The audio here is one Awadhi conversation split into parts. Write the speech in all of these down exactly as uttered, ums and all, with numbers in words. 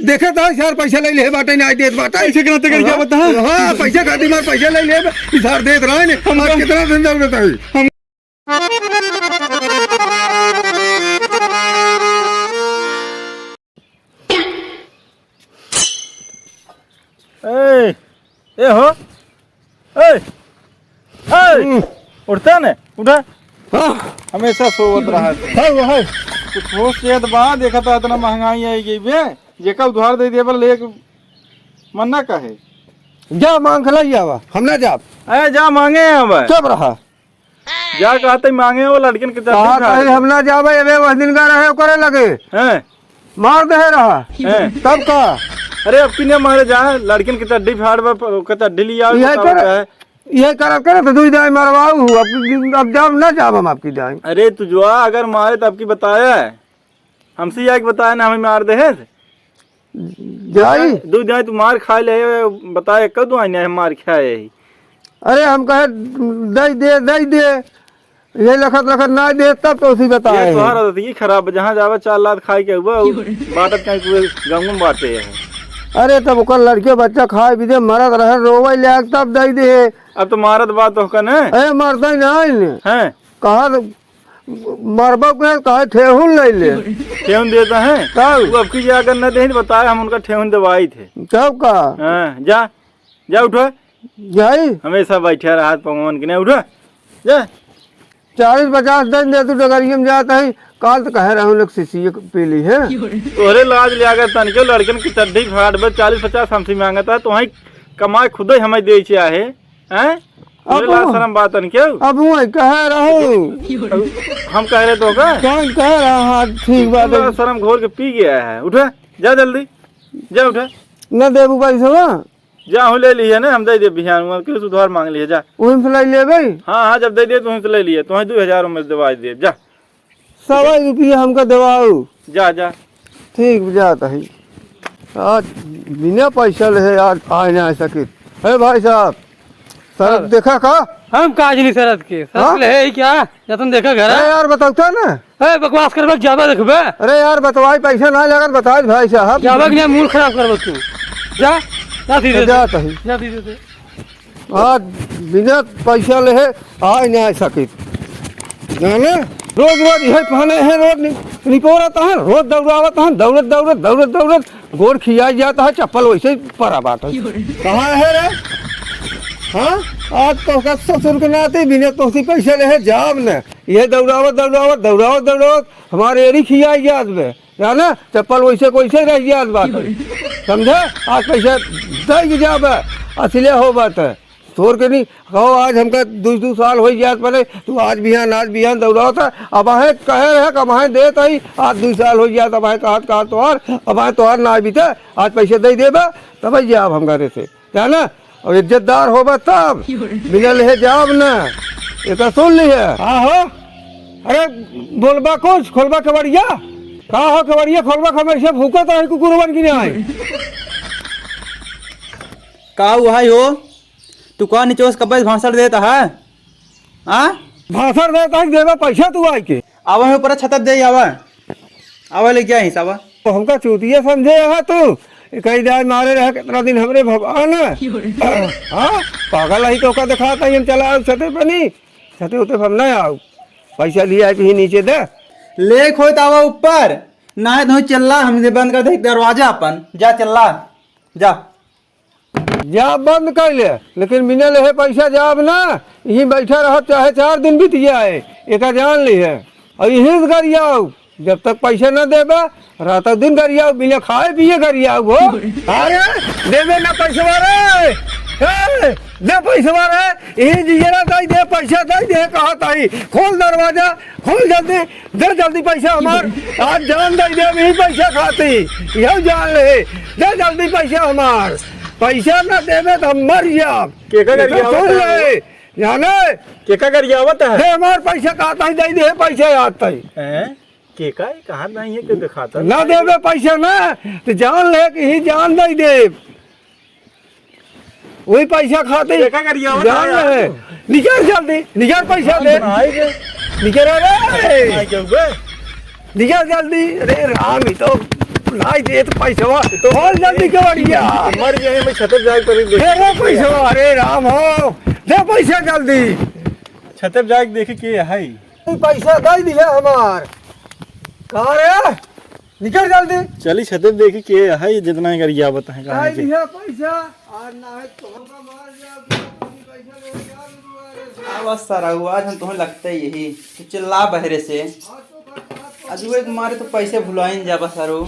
देखा था, सार पैसा ले ले बाटे, नाहीं देत बाटे। पैसे के नाते करके हाँ, आवत है? हाँ, पैसा खातिर मार पैसा ले ले, ई सार देत रहे ने। हम आज का कितना दिन जरूरत है? हम ए, ए हो, ए, ए, हम्म। उठता ने, उठा। हाँ। हमेशा सोवत रहा है। है वो है। कुछ होश चेत बा, देखा तो इतना महंगाई आई गई बे, जेका उधार दे दे, पर लेके मन ना कहे। जा मांग के लाई आवा, हम ना जाब। ए, जा मांगे आवा। चुप रहा। जा कहते मांगे हो लड़किन के चड्डी कहा फाड़ कहे दे। हम ना जाबे, अबे वह दिन का रहे ओकरे लगे। हैं? मार दे रहा। हैं? तब का? अरे अब किने मारे जा, लड़किन के चड्डी फाड़ बा, ओकर चड्डी लिया, यही बताओ करे, क्या है? यही करब करे तो दुई दाई मरवाऊ हूँ, अब, अब जाब ना जाब हम आपकी दाई। अरे तू जो आ, अगर मारे तो आपकी बताया है, हमसे यह बताया ना, हमें मार दे है। जाई। दू जाए तू मार खा ले, बताए कब दू आने हम मार खाए ही। अरे हम कहे दई दे, दई दे, ये लखत लखत ना दे तब तो उसी ये बताए। तोहार आदत ये खराब, जहाँ जावे चार लात खाए के हुआ, बाटत कहीं पूरे गाँव में बाटे है। अरे तब ओकर लड़के बच्चा खाए पीते मरत रहे, रोवे ले आग तब दई दे। अब तो मारत बात तो का ना। अरे मरता ही ना है। कहा तो मरबो के कहे ठेहुन ले ले। ठेहुन देता है? तब? वो अब की जे अगर न देही तो बताए, हम उनका ठेहुन दवाई थे। तब का? हाँ, जा, जा उठो। जाई? हमेशा बैठे रहा पवन के नहीं उठो। जा। चालीस पचास दिन दे तू डगरिया में जात है, काल तो कहे रहूं लोग सीसी पी ली है। तोहरे लाज ले अगर तन के लड़कन की चड्ढी फाट बे चालीस पचास हमसे मांगता है, तो वहीं कमाए खुद ही हमें दे चाहे। हैं? अब तोरे लाज वो, शरम बात न क्यों? अब वो कह रहा हूँ। हम कह रहे तो का? कौन कह रहा? हाँ, ठीक बात है। लाज शरम घोर के पी गया है। उठा, जा जल्दी, जा उठा। न देबू पैसा? जा, हो ले लिए ना, हम दे दे बिहान में, किस उधार मांग लिए, जा। वहीं से ले लेबे? हाँ, हाँ, जब दे दे, तो वहीं से ले लिए, तो वहीं दो हजार में दवाई दे, जा। सवा रुपया हमका देवाऊ। जा, जा। ठीक, जात है। आज बिना पैसा ले आज आ ना सके। हे भाई साहब, शरत हाँ। देखा का? हम काज नहीं शरत के। शरत हाँ? ले है क्या? जा तुम देखा घर। अरे यार, बताओ तो ना। ए, बकवास करबे, जाबे देखबे। अरे यार, बतवाई पैसा ना लगत, बताई भाई साहब। जाबे कि नहीं, मूड खराब करबे तू। जा, जा सीधे से। जात है। जा सीधे से। आज बिना पैसा ले है, आए ना सके। जाने? रोज रोज यही पहने हैं, रोज नि-, निपोरत हैं, रोज दौड़ावत हैं, दौड़त, दौड़त, दौड़त, दौड़त, गोड़ खिया जाता है, चप्पल वैसे ही परा बात है। कहाँ है रे? हाँ? आज तो का ससुर के नाते बिना तोसी पैसे ले है, जाब न। ये दौड़ावत, दौड़ावत, दौड़ावत, दौड़ावत, हमारे एड़ी खिया जात बे। जाना? चप्पल वैसे को वैसे रह जात बात है। समझे? आज पैसे दे के जाबे, असले हो बात है। तोर के नहीं, कहो आज हमका दू, दू साल हो जात पड़े, तू आज बिहान, आज बिहान दौड़ावत है। अब आहे कहे रहे, अब आहे देत ही, आज दू साल हो जात, अब आहे कहत, कहत तोहार, अब आहे तोहार ना बीते, आज पैसे दे देबे, तब जाब हम घरे से। जाना? और इज्जतदार होबा तब, बिना लेहे जाब ना। एका सुन लिहे। हाँ हो। अरे, बोलबा कुछ, खोलबा केवड़िया। का हो केवड़िया, खोलबा, हम ऐसे भूकत रहे कुकुर बन के नहीं आए। का हुआ है हो? तू का निचोस कब्बे भाषण देता है? हाँ? भाषण देता है, देबा पैसा तू आए के। आवा है ऊपर छतप दे, आवा। आवा ले क्या हिसाबा? तो हमका चूतिया समझे यहाँ तू? कई जाए मारे रहा कितना दिन हमरे भगवान। हाँ? पागल ही तो का दिखाता ही हम चला आऊ छते पे नहीं। छते उते पे हम ना आऊ। पैसा लिया है कहीं नीचे दे। लेख होत आवा ऊपर। ना है तो चिल्ला हमसे बंद कर दे दरवाजा अपन। जा चिल्ला। जा। जा बंद कर ले, लेकिन बिना लेहे पैसा जाब ना, यहीं बैठा रहब, चाहे चार दिन बीत जाए, एका जान लिहे। और यहीं से गरियाओ, जब तक पैसा ना देबे, रात दिन गरियाओ, बिना खाए पिए गरियाओ हो। अरे, देबे ना पैसवा रे, ए, दे पैसवा रे, यहीं जियरा दाई दे, पैसा दाई दे, कहा ताई, खोल दरवाजा, खोल जल्दी, दे जल्दी पैसा हमार, आज जान दे दे, यही पैसा खाती, यही जान ले, दे जल्दी पैसा हमार, पैसा ना देबे तो हम मर जाब। केका गरियावत सुन है? ले, जाने? केका गरियावत है? दे हमार पैसा, कहा ताई दे दे, पैसा याद ताई। हैं? केका ही कहा नहीं है कि दिखाता ना नहीं। देबे पैसा ना, तो जान ले कि ही जान दे दे। वही पैसा खाते ही। देखा करिया, जान बताया रहे। आपको। निकल जल्दी, निकल पैसा हम दे। बनाए के। निकल रे। बनाए के हुए। निकल जल्दी। अरे राम, ये तो भाई, दे तो पैसवा। तो खोल जल्दी केवड़िया। मर गए, मैं छते पे जाके पहले देख। दे रे पैसवा, अरे राम हो। दे पैसा जल्दी। छते पे जाके देखी के है। पैसा दे दिया हमार। कहाँ रे? निकल जल्दी। चली छते पे देखी के है, जितना ही गरियावत है, कहाँ दे के? दिया पैसा। और ना है तो हमका मार दिया, पैसा ले जा, आवा सरऊ, आज हम तोहैं लगते यही, तू चिल्ला बहरे से। आज वो एक मारे तो पैसे भुलाइन जाबा सरऊ।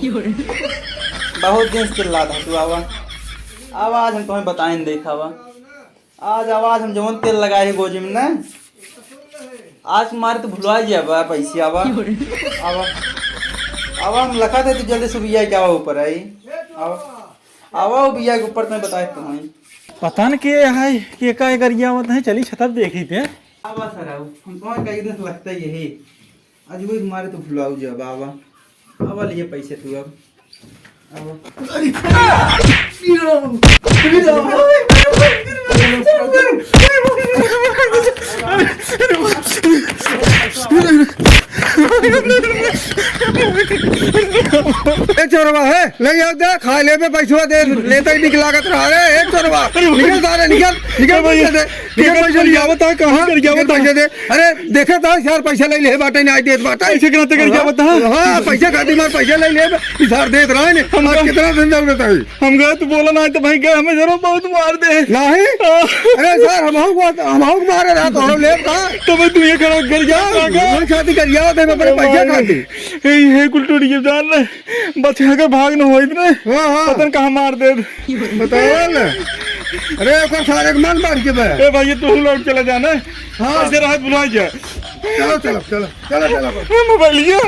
बहुत दिन से चिल्ला था तू, आवा। आवा, आज हम तोहैं बताइन, देखावा। आज आवा, आज हम जवन तेल लगाए ही गोजी में ना, आज मारे तो भुला जाबा पैसे, आवा। आवा। आवा, हम लखा थे तू जल्दी से भैया के आवा ऊपर आई। आवा। आवा, वो भैया के ऊपर तोहैं बताए तो हैं। पता न के है, के का गरियावत है, चली छते पे देखी थे। आवा सरऊ, हम तोहैं कई दिन से लगता यही। आज वो एक मारे तो भुलाऊ जाबा, आवा। आवा, लिए पैसे तू अब। आवा। अरे, अरे, ए चोरवा है, ले आओ दे, खा लेबे, पैसवा दे, लेता ही निक लागत रहा रे, ए चोरवा, निकल सारे, निकल, निकल पैसे दे, निकल पैसे दे, कहाँ? निकल पैसे दे। अरे, देखे तो यार, पैसा ले ले बाटे, नहीं देत बाटे। पैसे के नाते करिया बता। हाँ, पैसे खातिर मार पैसा ले ले, इधार देत रहा है, हम आज कितना दिन जरूरत है? हम गए तो बोला ना, तो भाई गए, हमें जरूर बहुत मार दे। नहीं? हाँ। अरे सर, हम हूँ, हम हूँ मारे रहा, तो हम ले का? तो भाई तू ये करो, घर जा, हाँ, घर। वही खातिर गरियावत है, मैं अपने पैसे खातिर। ए, हे कुल टूट गया जान ले। बच के भाग न होइत ना। हाँ, हाँ। पता न कहाँ मार दे। बताओ ना। अरे, ओकर सारे के मन मार के बे। ए भाई, ये तू लौट चला जाना। हाँ। ऐसे राहत भुला जा। चलो, चलो, चलो, चलो, चलो। मोबाइल ये।